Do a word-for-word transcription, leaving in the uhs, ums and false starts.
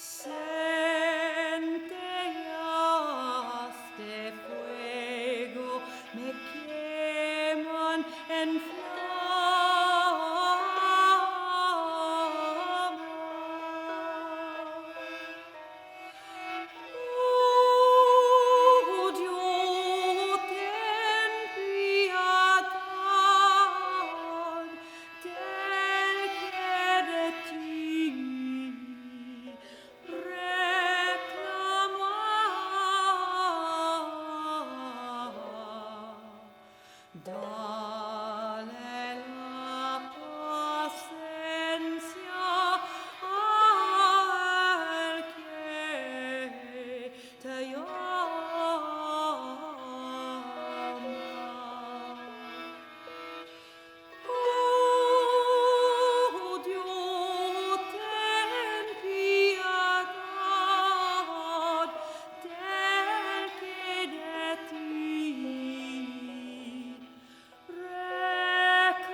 Centellas de fuego me keman en flama. O Dio, ten piadad del ke de ti reklama. Dale la pasensia al ke te yama. O Dio, ten piadad del ke de ti reklama.